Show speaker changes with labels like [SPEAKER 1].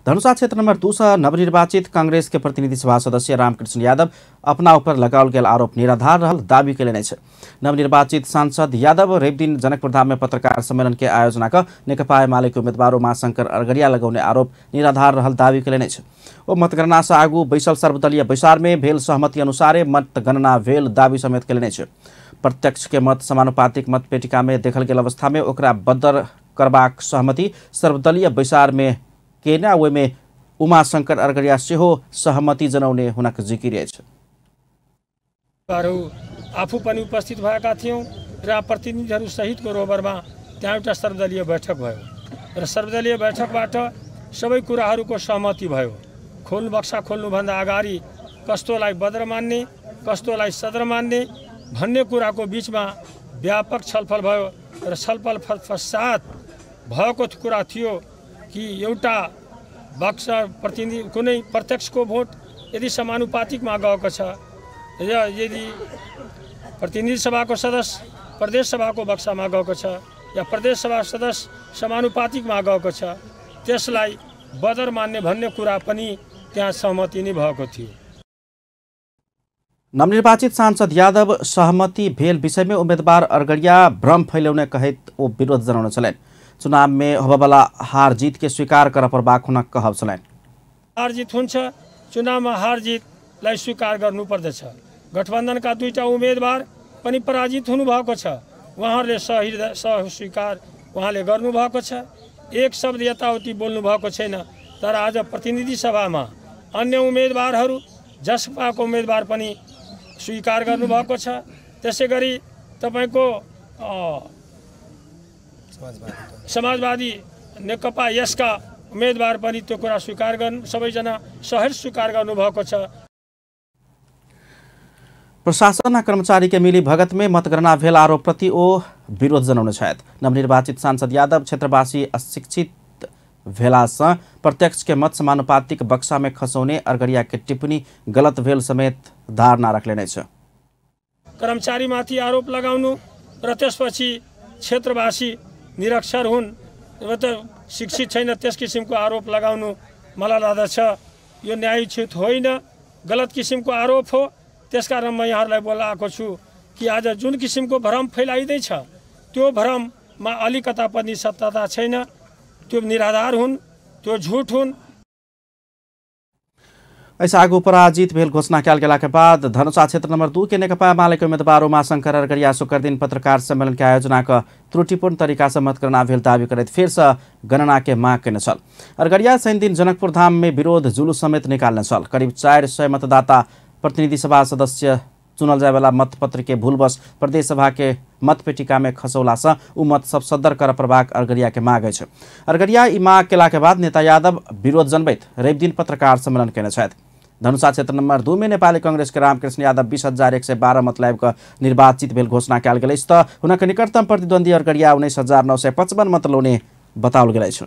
[SPEAKER 1] धनुषा क्षेत्र नंबर 2 से नवनिर्वाचित कांग्रेस के प्रतिनिधि सभा सदस्य रामकृष्ण यादव अपना ऊपर लगाओल गेल आरोप निराधार रहल दावी केलनि अछि। नवनिर्वाचित सांसद यादव रविदिन जनकपुरधाम में पत्रकार सम्मेलन के आयोजना क नेकपा एमाले के उम्मीदवार उमाशंकर अरगरिया लगौने आरोप निराधार रहल दावी केलनि अछि। ओ मतगणना से आगू बैसल सर्वदलीय बैसार में भेल सहमति अनुसारे मतगणना भेल दावी समेत केलनि अछि। प्रत्यक्ष के मत समानुपातिक मतपेटिका में देखल गेल अवस्था में ओकरा बदर करबाक सहमति सर्वदलीय बैसार में केना ओहिमे उमाशंकर अरगरिया सेहो सहमति जनौने हुनक जिकिर अछि।
[SPEAKER 2] आफू पनि उपस्थित भएका थियौं र प्रतिनिधिहरू सहितको रोबरमा त्यहाँ एउटा सर्वदलीय बैठक भयो र सर्वदलीय बैठकबाट सबै कुराहरूको सहमति भयो। खोल्नु बक्सा खोल्नुभन्दा अगाडि कस्तोलाई बदर मान्ने कस्तोलाई सदर मान्ने भन्ने कुराको बिचमा व्यापक छलफल भयो र छलफल पश्चात भएको कुरा थियो कि एउटा बक्सा प्रतिनिधि कुनै प्रत्यक्षको भोट यदि समानुपातिकमा गएको छ र यदि प्रतिनिधि सभाको सदस्य प्रदेश सभाको बक्सामा गएको छ या प्रदेश सभा सदस्य समानुपातिकमा गएको छ त्यसलाई बदर मान्ने भन्ने कुरा पनि त्यहाँ सहमति नै भएको थियो।
[SPEAKER 1] नवनिर्वाचित सांसद यादव सहमति भेल विषय में उम्मीदवार अरगरिया भ्रम फैलौने कहैत ओ विरोध जनाउने छलनि। चुनाव में होबयवला हार जीत के स्वीकार करऽ पड़बाक हुनक कहब छलनि।
[SPEAKER 2] हार जित हुन्छ, चुनावमा हार जितलाई स्वीकार गर्नुपर्दछ। गठबन्धनका दुईटा उम्मेदवार पनि पराजित हुनुभएको छ, उहाँहरूले सहृदय सहस्वीकार उहाँले गर्नुभएको छ। एक शब्द यताउति बोल्नु भएको छैन। तर आज प्रतिनिधि सभामा अन्य उम्मेदवारहरू जसपाको उम्मेदवार पनि स्वीकार गर्नुभएको छ। त्यसै गरी तपाईँको समाजवादी नेकपा यसका उम्मेदवार पनि त्यो कुरा स्वीकार गर्नु सबैजना सहज स्वीकार गर्नुभएको छ।
[SPEAKER 1] प्रशासन आ कर्मचारी के मिली भगत में मतगणना भेल आरोप प्रति ओ विरोध जनौने छथि। नवनिर्वाचित सांसद यादव क्षेत्रवासी अशिक्षित भेला से प्रत्यक्ष के मत समानुपातिक बक्सा में खसौने अरगरिया के टिप्पणी गलत भेल समेत धारणा रखलेने अछि।
[SPEAKER 2] कर्मचारीमाथि आरोप लगाउनु र त्यसपछि क्षेत्रवासी निरक्षर हुन् त शिक्षित छैन त्यस किसिमको आरोप लगाउनु मलाई लाग्दछ यो न्यायोचित होइन, गलत किसिमको आरोप हो। त्यसकारण म यहाँहरूलाई बोलाएको छु कि आज जुन किसिमको भ्रम फैलाइँदैछ त्यो भ्रममा अलिकता पनि सत्यता छैन, त्यो निराधार हुन्, त्यो झुट हुन्।
[SPEAKER 1] ऐसा आगू पराजित भेल घोषणा कयल गेला के बाद धनुषा क्षेत्र नंबर 2 के नेकपा एमाले के उम्मीदवार उमाशंकर अरगरिया शुक्र दिन पत्रकार सम्मेलन के आयोजना क त्रुटिपूर्ण तरीका से मतगणना भेल दावी करैत फेर से गणना के मांग केने छल। अरगरिया शनिदिन जनकपुर धाम में विरोध जुलूस समेत निकालने छल। करीब 400 मतदाता प्रतिनिधि सभा सदस्य चुनल जायवाला मतपत्र के भूलवश प्रदेश सभा के मतपेटिका में खसौला से उ मत सब सदर कर पड़बाक अरगरिया के मांग अछि। अरगरिया ई मांग केला के बाद नेता यादव विरोध जनबैत रविदिन पत्रकार सम्मेलन केने छथि। धनुषा क्षेत्र नंबर 2 में नेपाली कांग्रेस के रामकृष्ण यादव 20,112 मत लाबि कऽ निर्वाचित भेल घोषणा कयल गेल अछि त हुनक निकटतम प्रतिद्वंदी अरगरिया 19,955 मत लौने बताओल गेल अछि।